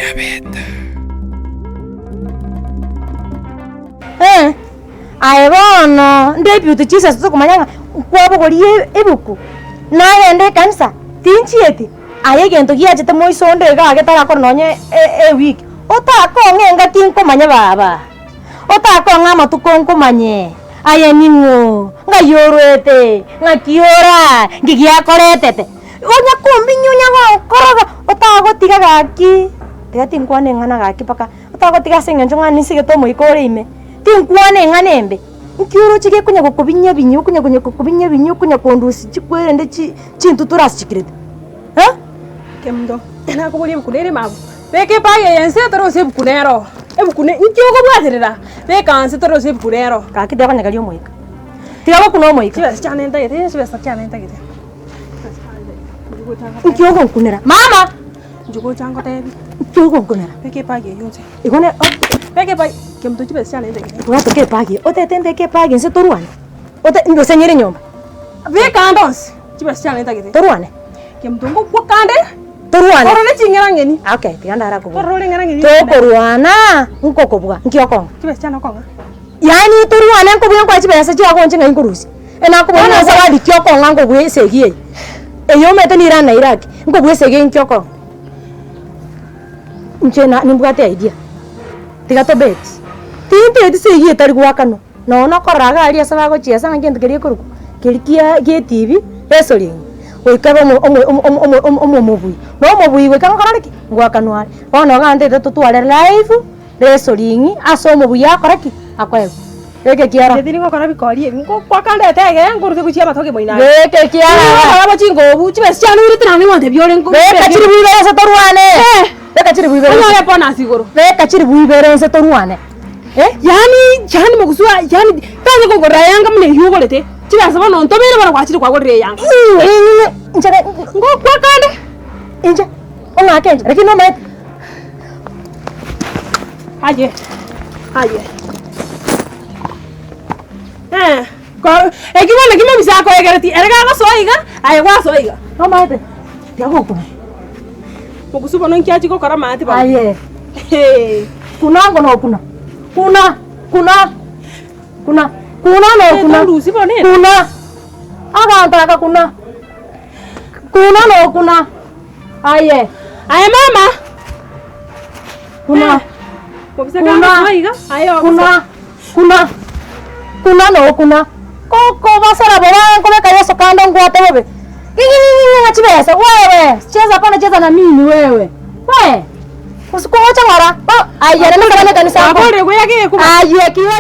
Nyabeta. Eh, aye bono ndebuty Jesus tokomanya ng'a nkwabogoria ebuku, nagenda ekanisa, tinchieti, aye egento giachete moiso onde igaa getarakora nonye ewiki, otakong'a engaki nkomanye baba, otakong'a amatuko nkomanye, aye ning'o, ng'ai orwete, ng'aki ora, nki giakoretete, onya kombinyia onya gonkoroga, otagotiga gaki, tiga tinkwana eng'ana gaki mpaka. Otagotiga ase engencho ng'a nisigete omoika ore ime, tinkwana eng'ana embe, nki oroche gekonya gokobinyia binyia okonya konya kokobinyia binyia okonya kondusia chikwerende chi chintutura ase chikirete eh? Kemunto, nakoboria ebuku nere ime abwo, beka ebag eye nse torosie ebuku nero, ebuku ne inki okobwaterera? Beka nse torosie ebuku nero. Gaki tiga konyegeria omoika, tiga gokuna omoika. Chibesa chiane ntagete, chibesa chiane ntagete. Nki ogonkunera? Mama! Inche gocha ngotebie. Inki ogonkunera? Beka ebagi eyio inse. Igo ne Beka ebagi, kemunto chibesa chiane ntagete. Bwatoka ebagi eye, otete mbeke ebagi inse torwane? Ote gose nyire nyomba? Beka ande onsi, chibesa chiane ntagete. Torwane? Kemunto ngokwa kande, Torwane? orore ching'erang'eni. Okay, tiga ndarakobua. Orore eng'erang'eni. Tokorwana, nkokobua, nki okong'a? Chibesa chiane okong'a. Yaani torwane nkobua nkoe chibesa chiago inche ng'ai nkorusia? Enakobua buna zawadi ki okong'a nkobua esegi eye? Eye omanyete ni Iran na Iraq, nkobua esegi eye nki okong'a? Inche na nimbwate idea, tiga tobet, tinteti segi etari goakanwa, nonya nokorora iga aria ase bagochiesa ng'a egento keria gekorokwa keria kia gia etibi, wrestling, goika ebe omo omo omo omo omo omobui, na omobui goika ngokorare ki? Ngoakanwa are. Bono iga ntagete totware live wrestling ase omobui akore ki? Akoegwa. Beka ekiara. Inche tindi gokora bikori ebi, ngokwaka ndete egere nkorute gochia amatoke moino aria. Beka ekiara. Gokora bo chingobu, chibesa chiane oirete naende ngontebia ore nko. Beka chiribu ibere nse torwane. Beka chiribu ibere. Onyore bonus igoro. Beka chiribu ibere nse torwane. Eh? Yaani, yaani mogusua, yaani tanya kogorera eyanga buna eywo ogorete, chibesa bono ntobeire bono gwachire kwagorire eyanga. Inche Ngokwaka ande. Inche, ong'ake inche, lakini nomanyete. Aye, aye. Eh, ko eki bono ki mobisa akoegeretie, ere gagosoa iga, aye gwasoa iga. Nomanyete, tiga gokuna. Mogusu bono nki achia gokora amaate bono? Aye. Hee. Kuna ango nokuna. Kuna, kuna, kuna, kuna nokuna. Etorusi bono ere. Kuna. Abanto aka kuna. Kuna nokuna. Aye. Aye mama. Kuna. Mobisa Kuna. gagosoa iga, aye ogosoa. Kuna. Kuna. Kuna nokuna. Kokobasera bobe nkobeka Yeso kando ngwate bobe. Ng'ing'ing'ing'ing'a chibesa wewe cheza hapana cheza na mimi wewe. We. Usikogocha ng'ora. Oh, aye nende kabane kanisa yako. Waborire goyaka egekuba. Aye kiwe.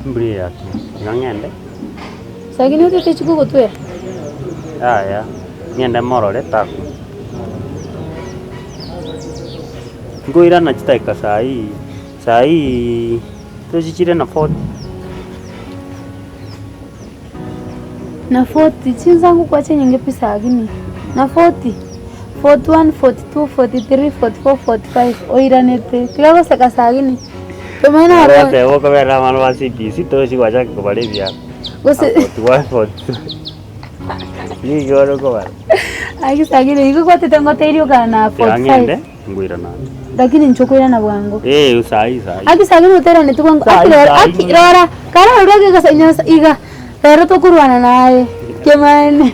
Embura eye yatwa, iga ng'ende. Sakini otete chiko gotwera. Yaya, ng'ende morore takwa. Nkoirana chidakika saa hii, saa hii tochichire na forty. Na 40 chinsa ngokwa chinyinge pi sagini na 40 41 42 43 44 45 oiranete tiga goseka sagini tomanye naro Ogoteba okobera abana ba CBC tochi gwachaka kobara ebiago. gose 41 42 nigo ore kobara. Aki sagini igo gwatete ngoteiri okana na Tiga ng'ende 45 ngoirana ande. lakini inche okoirana bwango. Eh sahi sahi. Aki sagini oteraneti bwango Sahi, aki rora sahi. aki rora kare ororo egesa nyasae iga rero tokorwana naye kemaene.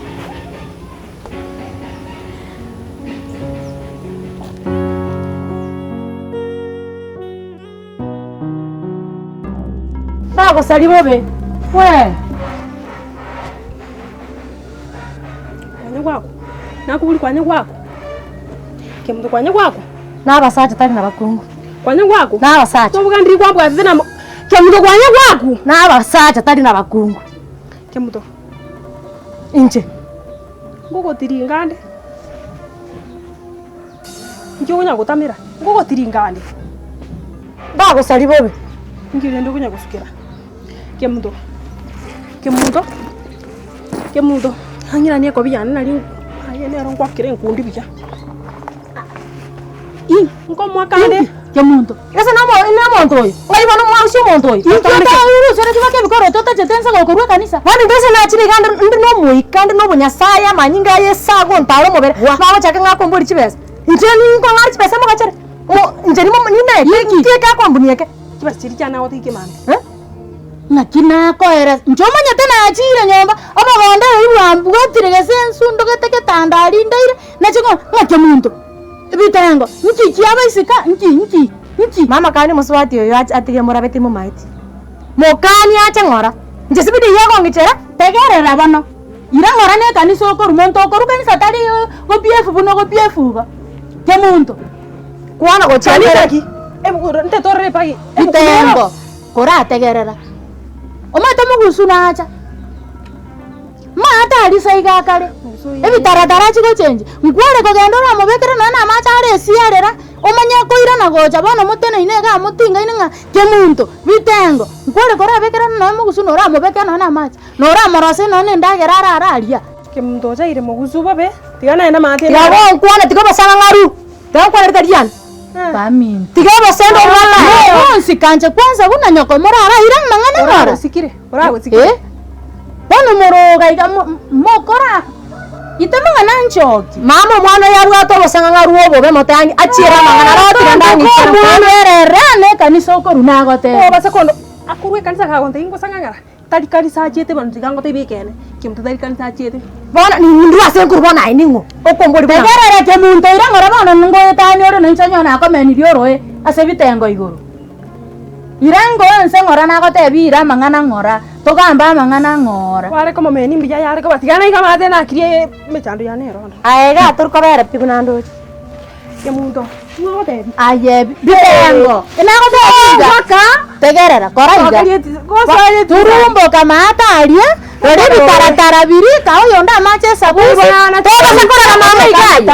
Bagosaria bobe, we. Kwanya gwako, nakobori kwanya gwako, kemonto kwanya gwako. Na abasacha tari nabakungu. Kwanya gwako. Na abasacha. Toboga ndiri kwambwatete na mo kemonto kwanya gwako. Na abasacha tari nabakungu. Kemonto. Inche. Ngogotiringa ande. Inki okonya gotamera? Ngogotiringa ande. Bagosaria bobe. Inki rende okonya gosukera? Kemunto, kemunto, kemunto, ang'iranie ekobi yane nari aye nero nkwakera enkundi buya. Ii, nkomoaka ande. Kemunto. Gose nomo nomonto oyo, ng'ai bono mwarusia omonto oyo? Inki otarusereti baka ebikoroto otachete inse gokorwa ekanisa? Bono intwe ase nachire iga nde nde nomoika nde nobonyasaye amanyinga aye ase agontara omobere, bagochaka ng'a akombori chibesa. Inche ninkong'are chibesa mogachere? Mo inche nimo nimeke Inki? ki eke akombuni eke? Chibesa chiria chiane agotiga kimambia. Eh? Naki nakoeresa, inche omanyete nachire nyomba, omogondo oyo bwambwatire gese nsundogete getanda aria ndaire, nache ng'a ng'a kemunto. Ebitengo, nki kiabaiseka, nki, nki, nki? Mama kani omosubati oyo ache atige morabe timomaeti. Mokani ache ng'ora. Inche sibidi eyio egong'ichera. Tegerera bono, ira ng'ora na ekanisa okorwa, monto okorwa kanisa tari gopia efu buna ogopia efu igo, kemonto. Kwana gochia Kanisa mbere. ki? Ebuku ntetorere epagi. Bitengo, korategerera. Omanyete omogusu nacha. Maate aria sa iga akare, ebitaratara chigochenchia, nkware kogenda oramobekere nonya na amache are esiarera, omanye koirana gocha bono moteneine igaa motingaine ng'a kemunto, bitengo, nkware korabekere nonya mogusu na oramobekere nonya na amache, na oramoroserie nonya na endagera arare aria. Kemunto ochaire mogusu bobe, tiga naende amaate Tiga gonkwana, tiga obosang'ang'aru, tiga nkwane ritari riane. Baminto. Tiga obosende obwate aye. Bonsi kanche kwansa buna nyoko morara ira amang'ana ng'ora. Oragosikire, oragosikire. Eh, bono moroga iga mo- mokora ite mang'ana nchoki. Mama omwana oyo abwate obosang'ang'aru obobe motangi achiere amang'ana arotire ndang'ichere Omwana erere ane ekanisa okorwa nagoteba. Obase kondo akorwa ekanisa kagontebia ngosang'ang'ara. Tari kanisa achiete bono tiga ngotebie ekeene, kemunto tari kanisa achiete. Bono nindwe ase enkuru bono aye ning'o okombori buna. Tegerera kemunto ira ng'ora bono ngoetanie ore nainche onye nakomenirie oroe ase ebitengo igoro. Ira ngoe inse ng'ora nagotebia ira amang'ana ng'ora, togambe amang'ana ng'ora. Kware komomenia mbuya yare koba tiga naiga amache nakirie emechando yane ero bono. Aye igaa tori kobera pi buna ndoche. Kemunto, ng'o ogotebia? Aye bitengo, nagotebia iga, tegerera, kora iga, turumboka maate aria, rora ebitaratara biria, kaa oyonde amache esabusi, Tobasa koraga mama iga aye.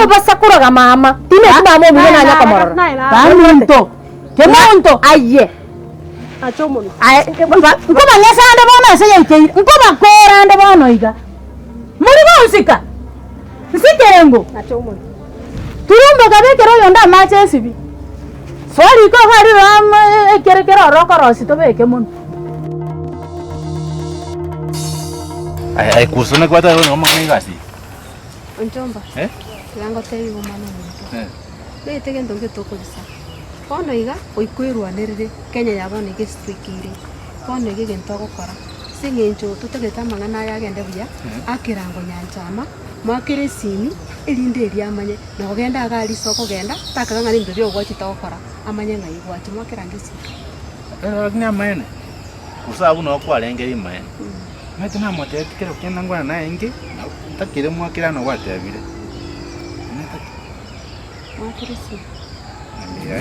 Tobasa koraga mama. Timeti mama omino nanye komorora. Baminto, kemonto, Aye. Aye, nkobang'esa ande bono ase yaikeire, nkobakora ande bono iga, mori gonsika. Nsikengo, turumboka bekere oyonde amache esibi, soa riko iga aria rora ama ekere kere ororo okorosia tobeke mono. Aye aye kuso naki gwataka konyora omong'ina egasi eye? Onchomba, Eh? tiga ngotebie igo omwana ominto. Eh. Omanyete gento nge tokobisa, bono iga oikwerwanerire Kenya ya bono iga ase toikeire, bono iga egento ogokora. Ase eng'encho totagete amang'ana aya agende buya, akerango nyanchama, moakere esimi, erinde erio amanye, na kogenda iga aria ase okogenda, takaga ng'a nebinto bia ogwachete gokora, amanye ng'ai gwacha, moakerango esimi. Lakini amaene, gose abwo noo kwarenge rimaene, omanyete namotebetie kero kende nkwane naye inki, ntakire mwakere ano gwatebire. Moakere esimi. Mbuya.